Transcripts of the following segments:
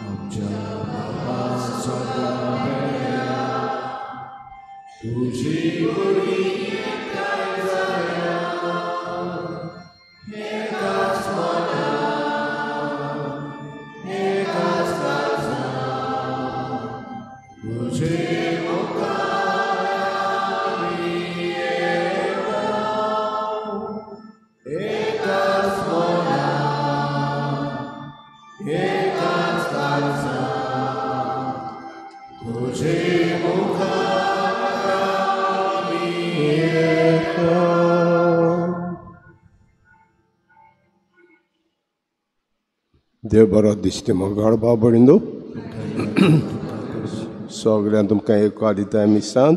आमच्या बाबा सगळ्या तुजी बरी एकठांय जाया एकाच मनान एकाच काळजान तुजे मुखार आमी येता एकाच मनान एकाच काळजान तुजे मुखार आमी येता. देव बरो दिसते मोगाळ भाव भयणींनो, सगळ्यांक तुमकां येवकार दिता मिसांत.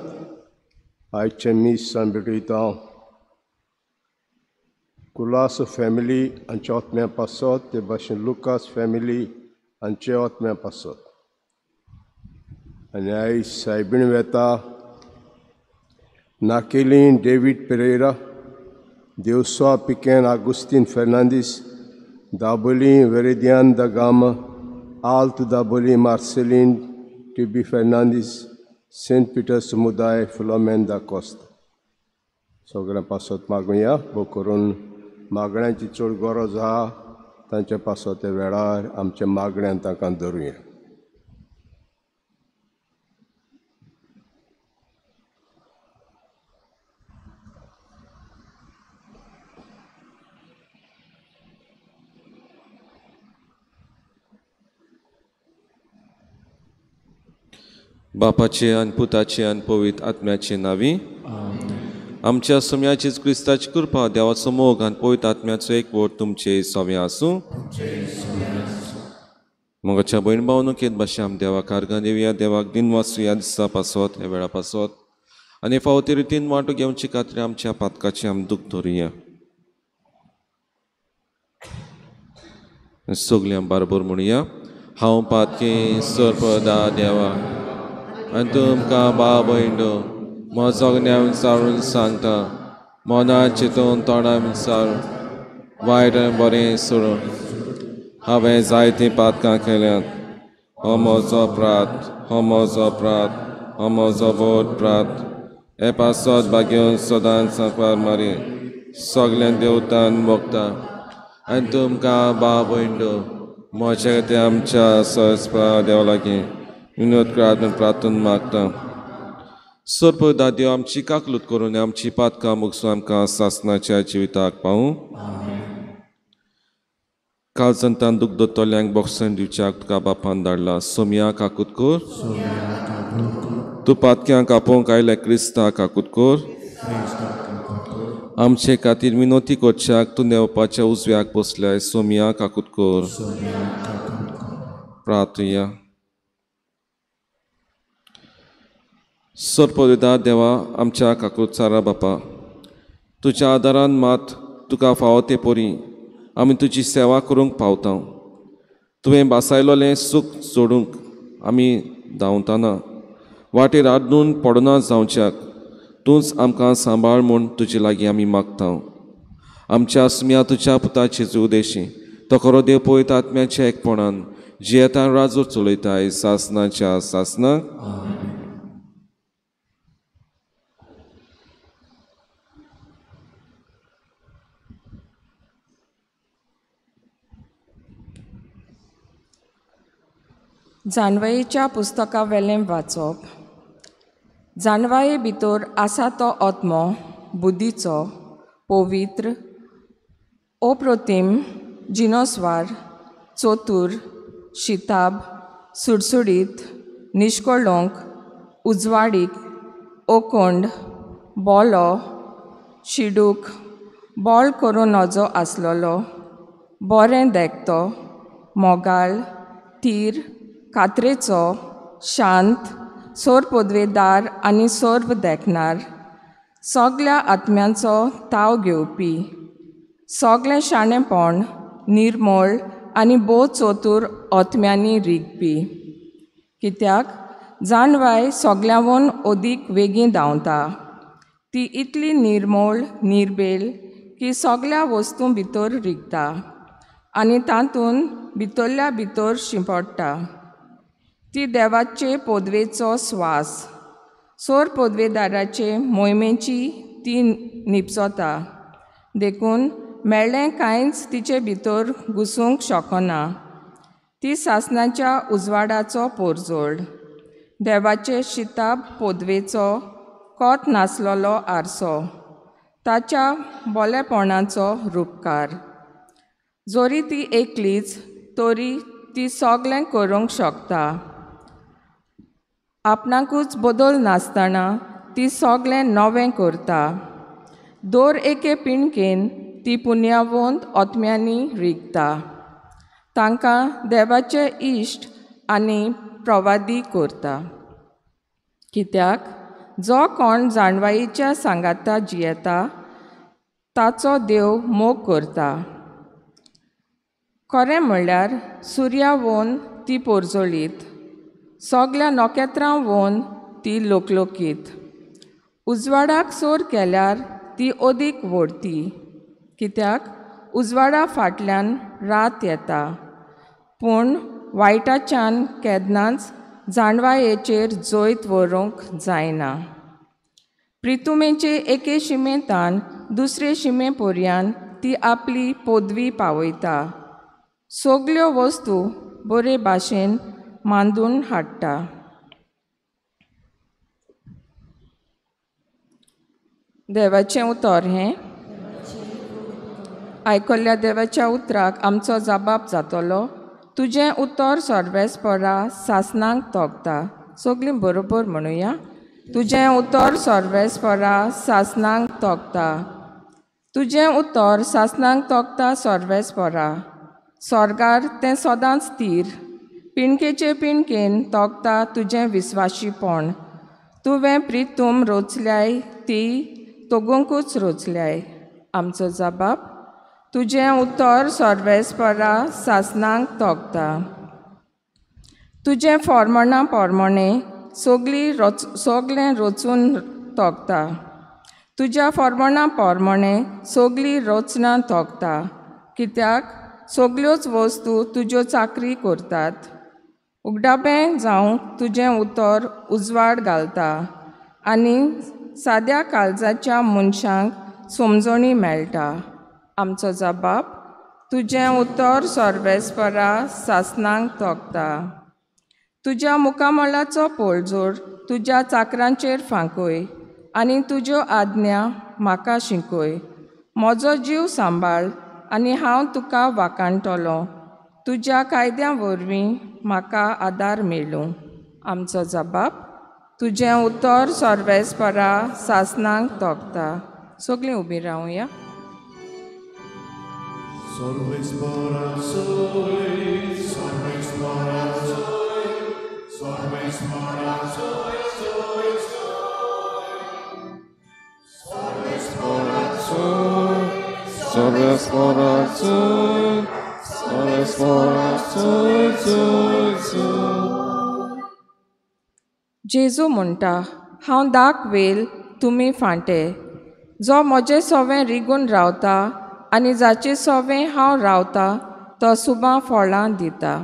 आयचें मीस आमी भेटयता कुलास फॅमिली हांच्या आत्म्या पासत, ते भाशेन लुकास फॅमिली हांचे आत्म्या पासत. आनी आयज सायबीण वेता नाकेलीन डेवीड पेरेरा, देवसो पिकेन आगुस्तीन फेर्नांदीस, दाबोली वेरेदियान the Gama, Alt Dabolim Marcelin T B Fernandes, Saint Peter समुदाय फिलोमेन दा कोस्ता. सगळ्यां पासत मागुया, भोव करून मागण्यांची चड गरज आहा तांचे पासत त्या वेळार आमच्या मागण्यान तांकां धरुया. बापाचे आनी पुताचे आनी पवित्र आत्म्याचे नांवी आमच्या सुम्याची क्रिस्ताची कृपा, देवाचो मोग आनी पवित्र आत्म्याचो एकवट तुमचे सवे आसूं. मोगाच्या भयण भावनो केत भाशे आम देवाक आर्गां दिवया, देवाक दिन वाचुया दिसा पासत ह्या वेळा पासत आनी फावो रितीन वांटो घेवचे खातीर आमच्या पातकाचें आम दूख धरुया. सगळ्यां बारबर म्हणुया, हांव पातकी सर्पदा देवा आनी तुमकां भाव भयणो म्हजो विचारून सांगता, मना चिंतून तोंडा विचारून वायट आनी बरें सोडून हांवें जायतीं पातकां केल्यांत. हो म्हजो अपराध, हो म्हजो अपराध, हो म्हजो व्हड अपराध. हे पासत भाग्योन सदांच सांकवार मारी सगळ्यां देवतान मोगता आनी तुमकां भाव भयणो म्हज्या खातीर आमच्या सहजपा देवा लागीं विनोद करात प्रार्थना मागता. सर्प दादेव आमची काकलूत करून आमची पातकां मुगसून आमकां सासनाच्या जिविताक पावूं. काल संतान दुख दोतोल्यांक बोक्सन दिवच्याक तुका बापान धाडला. सोमया काकूत कर, तूं पातक्यांक आपोवंक आयल्या क्रिस्ता काकूत कर. आमचे खातीर विनोती करच्याक तूं देवपाच्या उजव्याक बसल्याय. सोमया काकूत कर. प्रार्थुया. सर्पदा देवा आमच्या काकूतसारा बापा, तुज्या आदारान मात तुका फावो ते परी आमी तुजी सेवा करूंक पावता. तुवें बासायलोलें सूख जोडूंक आमी धांवतना वाटेर आदून पडना जावच्याक तूंच आमकां सांबाळ म्हूण तुजे लागीं आमी मागता. आमच्या आसम्या तुज्या पुताचे उदेशी तो खरो देव पळयता आत्म्याच्या एकपणान जियेतान राजो चलयताय सासनाच्या सासनाक. जाणवायेच्या पुस्तका वेलें वाचप. जाणवाये भितर आसा तो आत्मो बुद्धीचो पवित्र अप्रतिम जिनोस्वार चतूर शिताब सुडसुडीत निश्कळंक उजवाडीक ओकोंड बोलो शिडूक बोल करूं नजो आसलेलो बरें देखतो मोगाळ थीर कात्रेचो शांत सोर पदवेदार आनी सर्व देखणार सगल्या आत्म्यांचो ताव घेवपी सगळें शाणेपण निर्मळ आनी भोव चतूर आत्म्यांनी रिगपी. कित्याक जाणवाय सगळ्यांवून अदीक वेगीं धांवता. ती इतली निर्मळ निर्बेल की सगळ्या वस्तूं भितर रिगता आनी तातूंत भितरल्या भितर शिंपडटा. ती देवाचे पोदवेचो स्वास, सोर पोदवेदाराचे मोहिमेची ती निपसता. देखून मेळ्ळें कांयच तिचे भितर घुसूंक शकना. ती सासणाच्या उजवाडाचो पोरजोड, देवाचे शिताब पोदवेचो कोत नासलेलो आरसो, ताच्या बोलेपणाचो रुपकार. जरी ती एकलीच तरी ती सगळें करूंक शकता. आपणाकूच बदल नासतना ती सगळें नवें करता. दर एके पिणकेन ती पुण्यावंत आत्म्यांनी रिगता. तांकां देवाचे इश्ट आनी प्रवादी करता. कित्याक जो कोण जाणवायेच्या सांगाता जियेता ताचो देव मोग करता. खरें म्हणल्यार सुर्या वोन ती पोरजोळीत, सगळ्या नखेत्रां वोन ती लोकलोकीत. उजवाडाक सोर केल्यार ती अदीक व्हडती, कित्याक उजवाडा फाटल्यान रात येता. पूण वायटाच्यान केन्नाच जाणवायेचेर जैत व्हरूंक जायना. प्रितुमेचे एके शिमेंतान दुसरे शिमे पर्यान ती आपली पदवी पावयता. सगल्यो वस्तू बरे भाशेन मांदून हाडटा. देवाचें उतर हें. आयकल्ल्या देवाच्या उतराक आमचो जबाब जातलो. तुजें उतर सर्वेस्परा सासणाक तोगता. सगळीं बरोबर म्हणुया. तुजें उतर सर्वेस्परा सासणाक तोगता. तुजें उतर सासणाक तोगता सर्वेस्परा. स्वर्गार तें सदांच थीर, पिणकेचे पिणकेन तोगता तुजें विस्वाशीपण. तुवें प्रितूम रोचल्याय ती तोगूंकूच रोचल्याय. आमचो जबाब, तुजें उतर सर्वेस्परा सासणाक तोगता. तुजें फॉर्मणा पोरमणें सगळीं सगळें रचून तोगता. तुज्या फॉर्मणा पोरमणें सगळीं रचना तोगता. कित्याक सगल्योच वस्तू तुज्यो चाकरी करतात. उगडापें जावंक तुजें उतर उजवाड घालता आनी साद्या काळजाच्या मनशांक समजणी मेळटा. आमचो जबाब, तुजें उतर सर्वेस्परा सासणाक तोगता. तुज्या मुखामळाचो पोळजोड तुज्या चाकरांचेर फांकय आनी तुज्यो आज्ञा म्हाका शिकय. म्हजो जीव सांबाळ आनी हांव तुका वाखाणटलो. तुज्या कायद्या वरवीं म्हाका आदार मेळूं. आमचो जबाब, तुजें उतर सर्वेस्परा सासणाक तोगता. सगळीं उबीं रावया. जेजू म्हणटा, हांव दाक वेल, तुमी फांटे. जो म्हजे सोवें रिगून रावता आनी जाचे सोवें हांव रावता तो सुबां फळां दिता.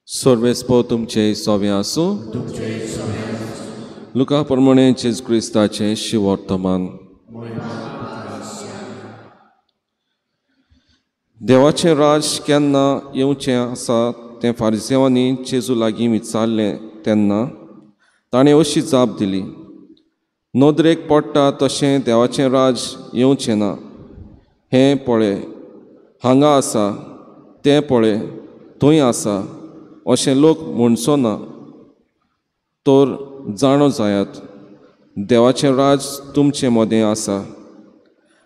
सर्वेस्पो तुमचे सोवे आसूं. लुका प्रमाणे जेजू क्रिस्ताचें शिवर्तमान. देवाचें राज केन्ना येवचें आसा तें फारिसेवांनी जेजू लागीं विचारलें तेन्ना ताणें अशी जाप दिली, नदरेक पडटा तशें देवाचें राज येवचें ना. हें पळय हांगा आसा, तें पळय थंय आसा अशें लोक म्हणचो ना. तर जाणो जायात, देवाचें राज तुमचे मदें आसा.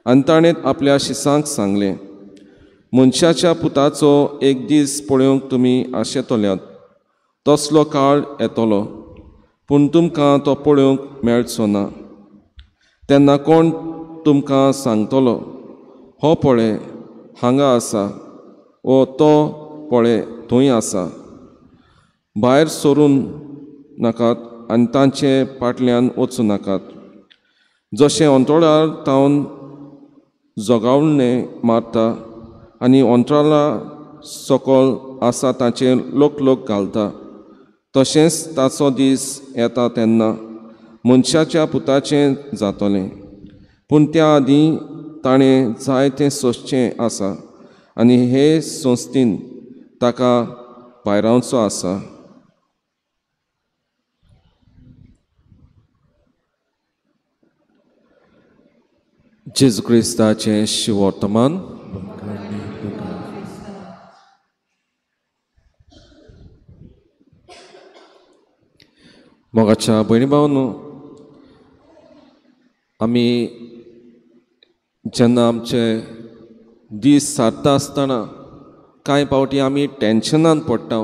आनी ताणें आपल्या शिसांक सांगलें, मनशाच्या पुताचो एक दीस पळोवंक तुमी आशेतल्यात, तसलो काळ येतलो, पूण तुमकां तो पळोवंक मेळचो ना. तेन्ना कोण तुमकां सांगतलो, हो पळय हांगा आसा, ओ तो पळय थंय आसा. भायर सरून नाकात आनी तांचे फाटल्यान वचूं नाकात. जशें अंतराळार तावन जोगावणें मारता आनी अंतराळा सकल आसा ताचेर लोक लोक घालता, तशेंच ताचो दीस येता तेन्ना मनशाच्या पुताचें जातलें. पूण त्या आदीं ताणें जायतें सोंसचें आसा आनी हे संस्थेन ताका भायरावचो आसा. जेजू क्रिस्ताचें शिवर्तमान. मोगाच्या भयणी भावांनो, आमी जेन्ना आमचे दीस सारता आसतना कांय फावटी आमी टेन्शनान पडटा,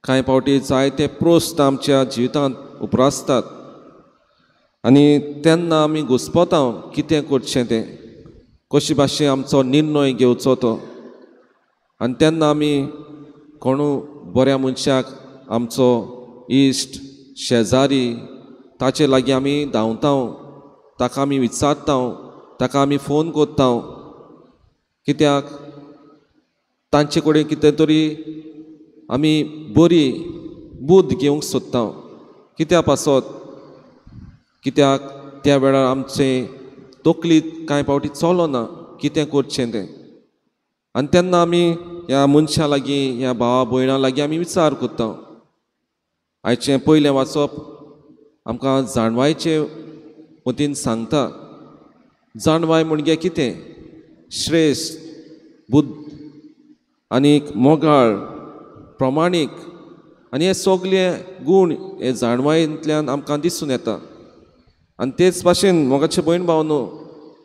कांय फावटी जायते प्रस्न आमच्या जिवितांत उप्रासतात आनी तेन्ना आमी घुस्पता कितें करचें तें, कशे भाशेन आमचो निर्णय घेवचो तो. आनी तेन्ना आमी कोणू बऱ्या मनशाक, आमचो इश्ट, शेजारी, ताचे लागीं आमी धांवता, ताका आमी विचारता, ताका आमी फोन करता. कित्याक तांचे कडेन कितें तरी आमी बरी बुद्द घेवंक सोदता. कित्या पासत? कित्याक त्या वेळार आमचें तकली कांय फावटी चलना कितें करचें तें. आनी तेन्ना आमी ह्या मनशां लागीं, ह्या भावा भयणां लागीं आमी विचार करता. आयचें पयलें वाचप आमकां जाणवायचे वतीन सांगता. जाणवाय म्हणजे कितें? श्रेश्ठ, बुद्द आनी मोगाळ, प्रमाणीक, आनी हे सगळे गूण हे जाणवायेंतल्यान आमकां दिसून येता. आनी तेच भाशेन मोगाचे भयण भावनो,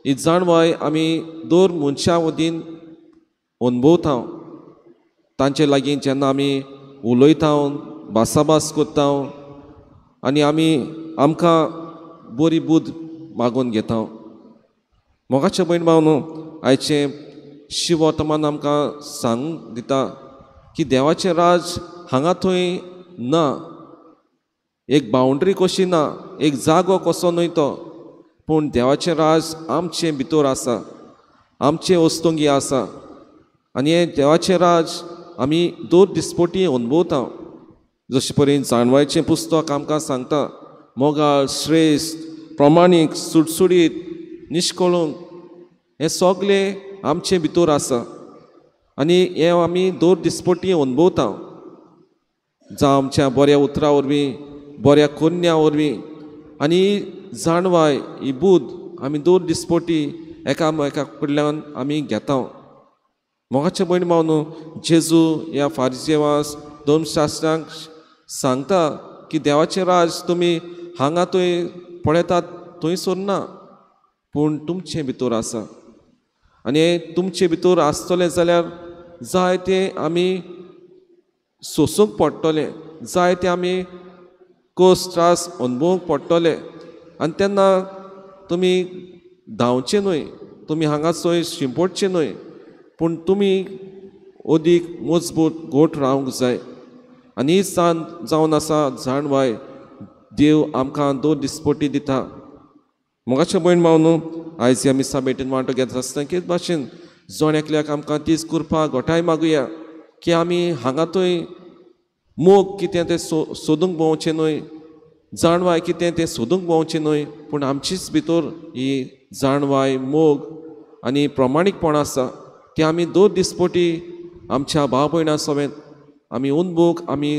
ही जाणवाय आमी दर मनशां वतीन अनुभवता. तांचे लागीं जेन्ना आमी उलयता, भासाभास करता आनी आमी आमकां बरी बुद्द मागून घेता. मोगाचे भयण भावनो, आयचें शिवर्तमान आमकां सांग दिता की देवाचें राज हांगा थंय ना, एक बावंड्री कशी ना, एक जागो कसो न्हय तो, पूण देवाचें राज आमचे भितर आसा, आमचे वस्तुंगी आसा. आनी हें देवाचें राज आमी दर दिसपटी अनुभवता. जशें परी जाणवायचें पुस्तक आमकां सांगता, मोगाळ, श्रेश्ठ, प्रमाणीक, सुडसुडीत, निश्कळूंक, हें सगळें आमचे भितर आसा आनी हें आमी दर दिसपटी अनुभवता. जावं आमच्या बऱ्या उतरां वरवीं, बऱ्या कोन्या वरवीं, आनी जाणवाय, ही बुद्द आमी दर दिसपटी एकामेका कडल्यान आमी घेता. मोगाचे भयण भावनो, जेजू ह्या फारिजेवास धर्मशास्त्रांक सांगता की देवाचें राज तुमी हांगा थंय पळयतात थंय सोरना, पूण तुमचे भितर आसा. आनी तुमचे भितर आसतलें जाल्यार जाय तें आमी सोंसूंक पडटलें, जाय तें आमी कस त्रास अनुभवूंक पडटले. आनी तेन्ना तुमी धांवचें न्हय, तुमी हांगा थंय शिंपडचें न्हय, पूण तुमी अदीक मजबूत घट रावंक जाय. आनी ही जाण जावन आसा जाणवाय देव आमकां दर दिसपटी दिता. मोगाचे भयण भावनो, आयज ह्या मिसा भेटेन वांटो घेता आसतना तेच भाशेन जण एकल्याक आमकां तीच कृपा घटाय मागुया की आमी हांगा थंय मोग कितें तें सोदूंक भोंवचें न्हय, जाणवाय कितें तें सोदूंक भोंवचें न्हय, पूण आमचीच भितर ही जाणवाय, मोग आनी प्रमाणीकपण आसा तें आमी दर दिसपटी आमच्या भाव भयणां समेत आमी अनुभोग, आमी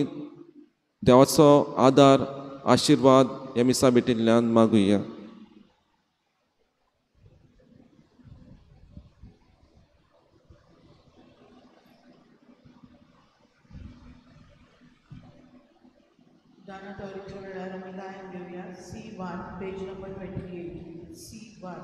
देवाचो आदार, आशिर्वाद ह्या मिसा भेटींतल्यान मागुया. गानाटोरीच्या वेळार आमी गायन घेवया. C1, page number 28. C1.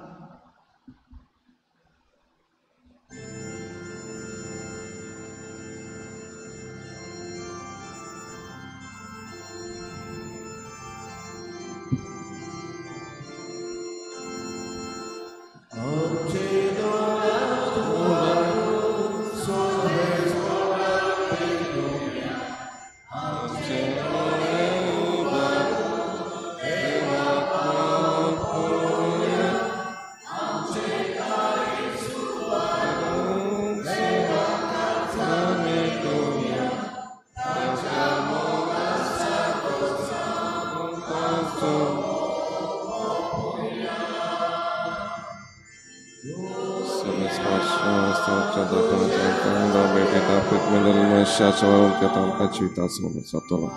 जातलो.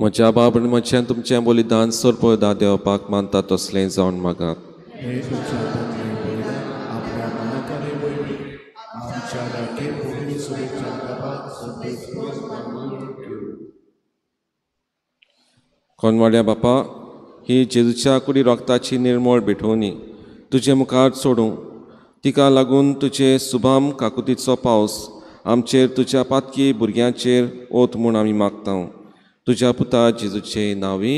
म्हज्या बाब आनी म्हज्यान तुमचें बलिदान सर्पदा देवपाक मानता तसलें जावन मागात. कोनवाड्या बापा, ही जेजूच्या कुडी रोगताची निर्मळ भेटवणी तुजे मुखार सोडूं, तिका लागून तुजे सुभाम काकुतीचो पावस आमचेर तुज्या पातकी भुरग्यांचेर ओत म्हूण आमी मागता. तुज्या पुता जेजूचे नांवी.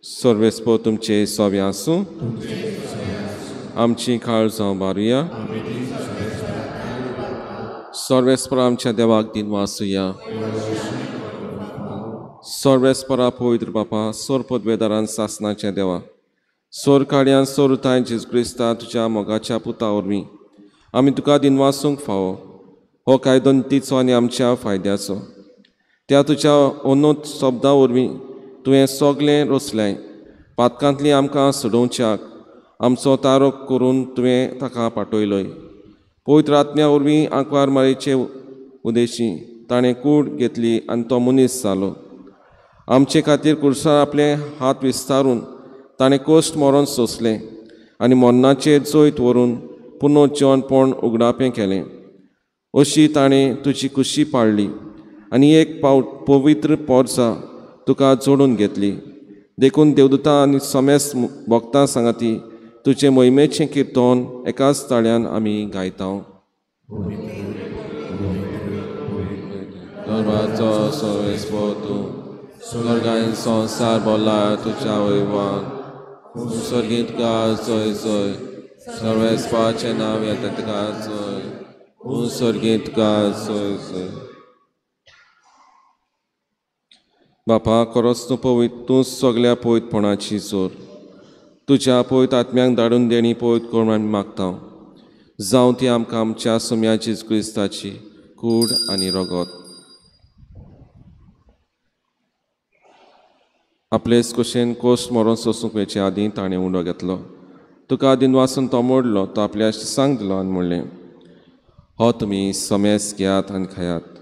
सर्वेस्पो तुमचे सोवे आसूं. आमची काळजां बारुया. सर्वेस्पर आमच्या देवाक दिनवासुया. सर्वेस्परा पवित्र बापा, सोर पदवेदारान सासनाच्या देवा, सोर काडयान सोर ताय जेजू क्रिस्ता तुज्या मोगाच्या पुता वरवीं आमी तुका दिनवासूंक फावो. हो कायदो तिचो आनी आमच्या फायद्याचो. त्या तुज्या अनोत शब्दा वरवीं तुवें सगळें रचलें. पातकांतली आमकां सोडोवच्याक आमचो तारोक करून तुवें ताका पाठयलोय. पवित्र आत्म्या वरवीं आंकवार मारयेचे उदेशी ताणें कूड घेतली आनी तो मनीस जालो. आमचे खातीर कुर्सार आपले हात विस्तारून ताणें कोश्ट मरोन सोंसलें आनी मरणाचेर जैत व्हरून पुनर्जिवनपण उगडापें केलें. अशी ताणें तुजी कुशी पाळ्ळी आनी एक पावट पवित्र पोरसा तुका जोडून घेतली. देखून देवदूता आनी समेस्त भक्तां सांगाती तुजें मोहिमेचें किर्तन एकाच ताळ्यान आमी गायता. स्वर्गान संवसार भरला तुज्या वैवान, स्वर्गीत तुका जय जय, सर्वेस्पाचें नांव येता तुका जय, स्वर्गीत तुका जय जय. बापा, खरोच तूं पवित्र, तूं सगल्या पवित्रपणाची जोर. तुज्या पवित्र आत्म्यांक धाडून देणी पवित्र करून आमी मागता. जावं ती आमकां आमच्या सोम्या जेजू क्रिस्ताची कूड आनी रगत. आपलेच कुशेन कोश्ट मरोन सोसूंक वेचे आदीं ताणें उंडो घेतलो. तुका दिनवासून तो मोडलो, तो आपल्या शिसांक दिलो आनी म्हणलें, हो तुमी समेस घेयात आनी खायात,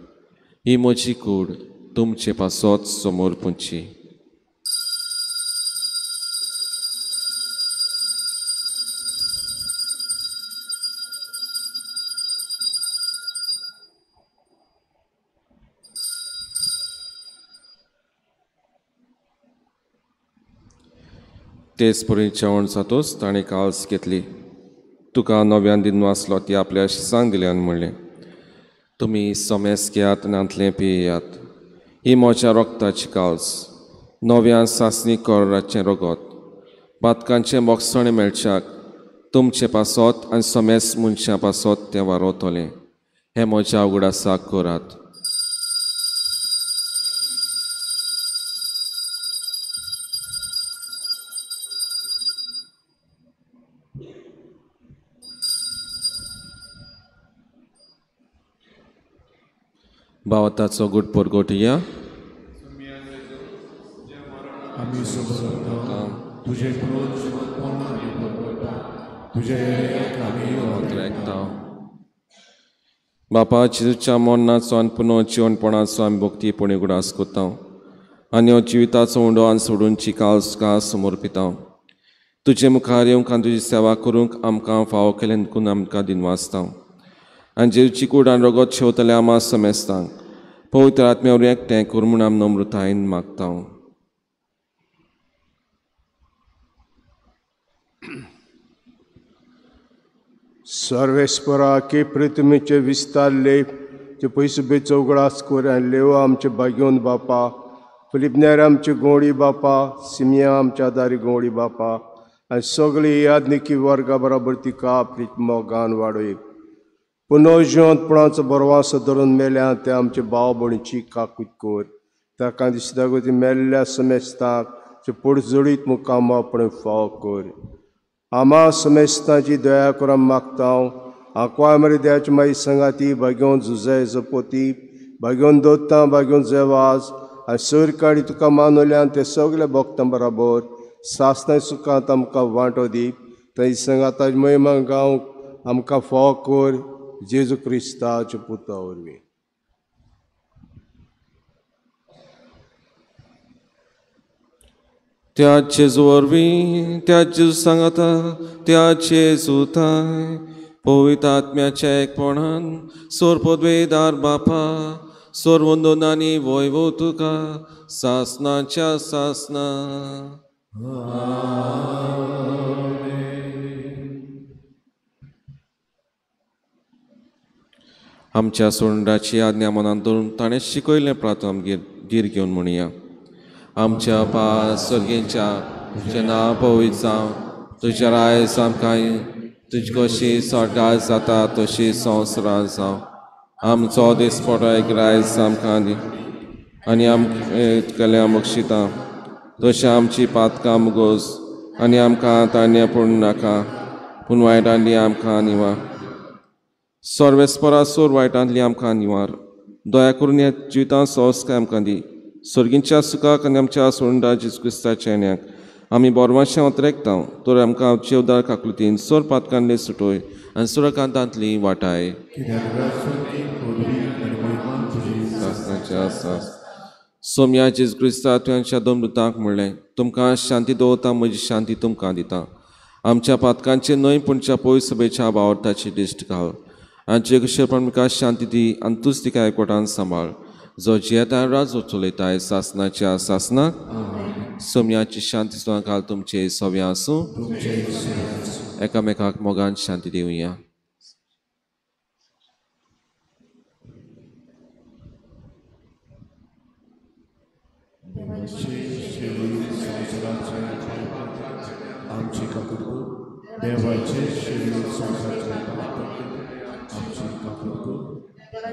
ही म्हजी कूड तुमचे पासत समोर पुंची. तेच परी जेवण जातूच ताणें काल्स घेतली. तुका नव्यान दिनवासलो, ती आपल्या शिसांक दिली आनी म्हणलें, तुमी समेस घेयात आनी हांतलें पियेयात, ही म्हज्या रोगताची काल्स, नव्यान सासणी कराचें रगत, पातकांचें बोगसणें मेळच्याक तुमचे पासत आनी समेस मनशां पासत तें वारवतलें. हें म्हज्या उगडासाक करात. भावार्थाचो गुड परगोटया. आमी तुजें तुजें बापा, जेजूच्या मरणाचो आनी पुनः जिवनपणाचो आमी भक्तीपणी उगडास करता. आनी हो जिविताचो उंडो आनी सोडूनची काल समर्पिता. तुजे मुखार येवंक आनी तुजी सेवा करूंक आमकां फावो केलें देखून आमकां दिनवासता. आनी जेजूची कूड आनी रगत शेवतले आमा समेस्तांक पवित्र आत्म्या वरवीं एकठांय कर म्हूण आमी नम्रतायेन मागता. सर्वेस्परा के पृथ्वीचे विस्तारले ते पयसु बेचो उगडास कर आनी लेव आमचे भाग्योन बापा, फिलिपनेर आमची गोंडी बापा, सिमिया आमच्या दारी गोंडी बापा आनी सगळी यादनिकी वर्गा बराबर तिका आपली मोगान वाडय. पुनर्जिवंतपणाचो बरवासो धरून मेल्या ते आमचे भाव भयणीची काकूत कर. ताका दिसता गो ती मेल्ल्या समेस्तांक ते पोडजोडीत मुखाम आपणे फाव कर. आमा समेस्तांची दया करून मागता. आंकवाय मरे देवाची माई संगाती भाग्योन जुजे जपोती भाग्योन दोत्ता भाग्योन जेवाज आनी सर काडी तुका मानवल्यान ते सगळे भक्तां बराबर सासणां सुखांत आमकां वांटो दी. थंय संगाताची महिमा गावंक आमकां फाव कर जेजू क्रिस्ताच्या पुता वरवीं. त्या जेजू वरवीं, त्या जेजू सांगाता, त्या जेजू थांय पवित्र आत्म्याच्या एकपणान सोरपदवेदार बापा सोरवंदनांनी वैभव तुका सासनाच्या सासना. आमच्या सोंडाची आज्ञा मनांत धरून ताणें शिकयलें प्रार्थना आमगेर धीर घेवन म्हणया. आमच्या पा सर्गेच्या तुजें नांव पवित्र जावं, तुज्या रायस आमकां तुजी कशी स्वर्गार जाता तशी संवसारांत जावं. आमचो दिसपटो एक रायस आमकां दी आनी आमकां बक्षिता तशें आमची पातकां मुगोस आनी आमकां ताणें पूण नाका पूण वायटांतली आमकां निवार. सर्वेस्परा सोर वायटांतली आमकां निवार. दया करून ह्या जिवितांत संस्कार आमकां दी. सर्गींच्या सुखाक आनी आमच्या सोंडा जेजू क्रिस्ताच्या येण्याक आमी बोरवाशें ओतरेकता तर आमकां चेवदार काकलुतीन सोर पातकांतली सुटोय आनी सुरकांतांतली वाटाय. सोम्या जेजू क्रिस्ता तुवें दोन दुतांक म्हणलें, तुमकां शांती दवरता, म्हजी शांती तुमकां दिता. आमच्या पातकांचे न्हय पूण पयस सभेच्या बावर्थाची दिश्ट घाल आनी जे कशें आमकां शांती दी आनी तूंच तिका एकवटान सांबाळ जो जियेता राजो चलयताय सासनाच्या सासनाक. सोम्याची शांती सुद्दां घाल तुमचे सव्या आसूं. एकामेकाक मोगान शांती दिवया. आमची काकूत कर, देवाचे शेळी संवसाराचे पाप आमची काकूत कर,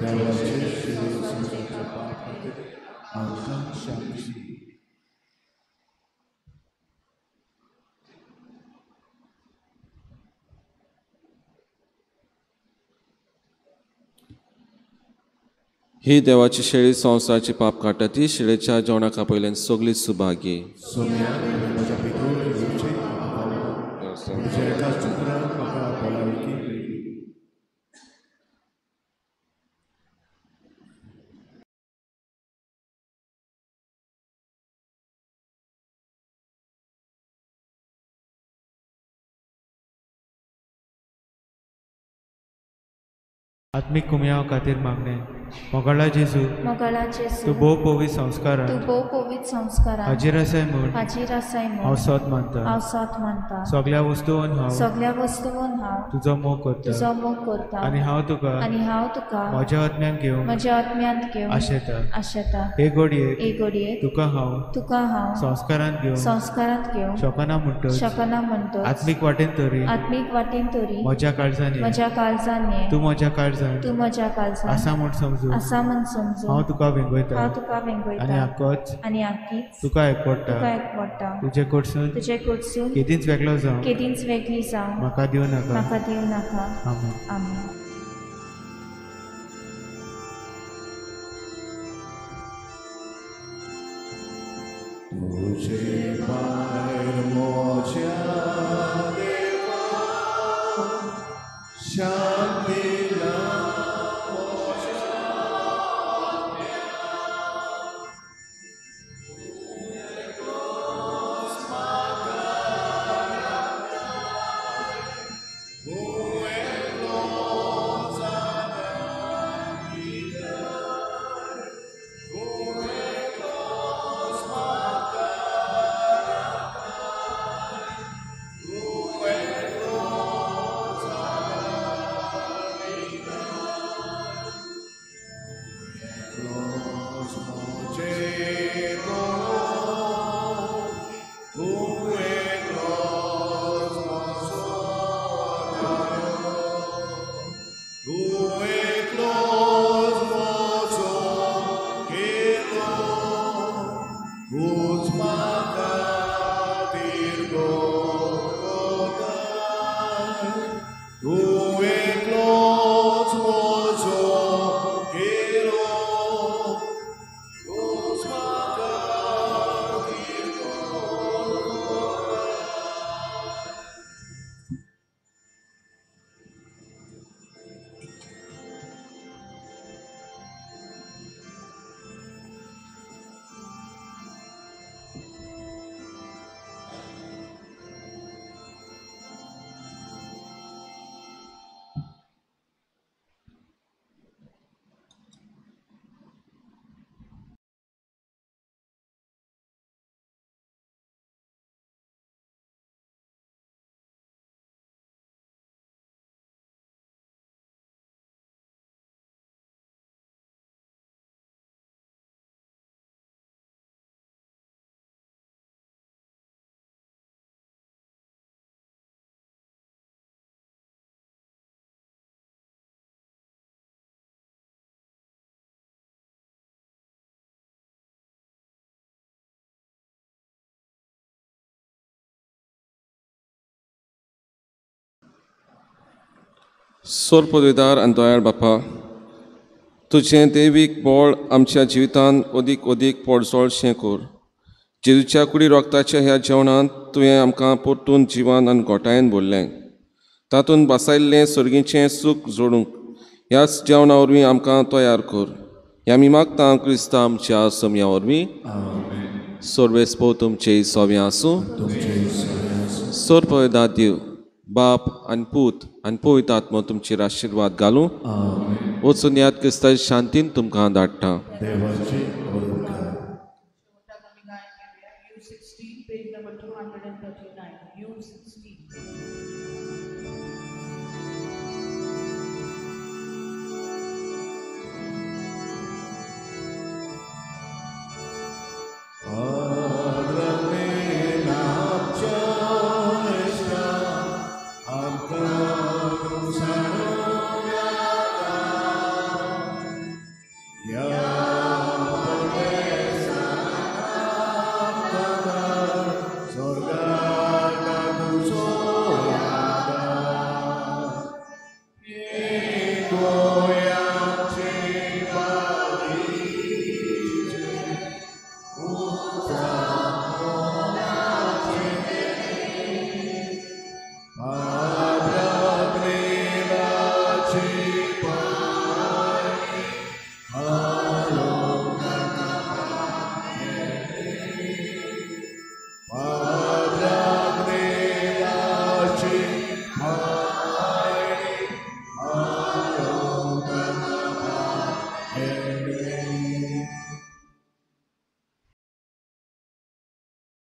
देवाचे शेळी संवसाराचे पाप आमकां शांती दी. ही देवाची शेळी संवसाराची पाप काडटा ती शेळेच्या जेवणाक आपयल्यान सगळी सुभागी. आत्मीक कुमयाव खातीर मागणें. मोगाळा जेजू, तूं भोव पवित्र संस्कारान हाजीर आसाय म्हूण हांव सोत मानता. सगळ्या वस्तून हांव तुजो मोग करता आनी हांव तुका म्हज्या आत्म्यान घेवंक आशेता. हे घडयेक तुका हांव संस्कारांत घेवंक शकना म्हणटच आत्मीक वाटेन तरी म्हज्या काळजान तूं म्हज्या काळजान आसा म्हूण समजू हांव तुका वेंगयता आनी आकीच तुका एकवटा. तुजे कडसून केदींच वेगळो जावं म्हाका दिवं नाका. आमेन. तुझे भायर म्हज्या देवा शांती ना. सोरपदवीदार आनी दयाळ बापा, तुजें देवीक बळ आमच्या जिवितांत अदीक अदीक पोडजोळशें कर. जेजूच्या कुडी रोगताच्या ह्या जेवणांत तुवें आमकां परतून जिवान आनी घोटायेन भरलें. तातूंत बसायल्लें सर्गीचें सूख जोडूंक ह्याच जेवणा वरवीं आमकां तयार कर. ह्या आमी मागता क्रिस्ता आमच्या सोमया वरवीं. सर्वेस्पो तुमचे सोव्यां आसूं. सोरपदा देव बाप आनी पूत आनी पवित्र आत्मो तुमचेर आशिर्वाद घालूं. वचून याद क्रिस्ताच्या शांतीन तुमकां धाडटा. देवाची.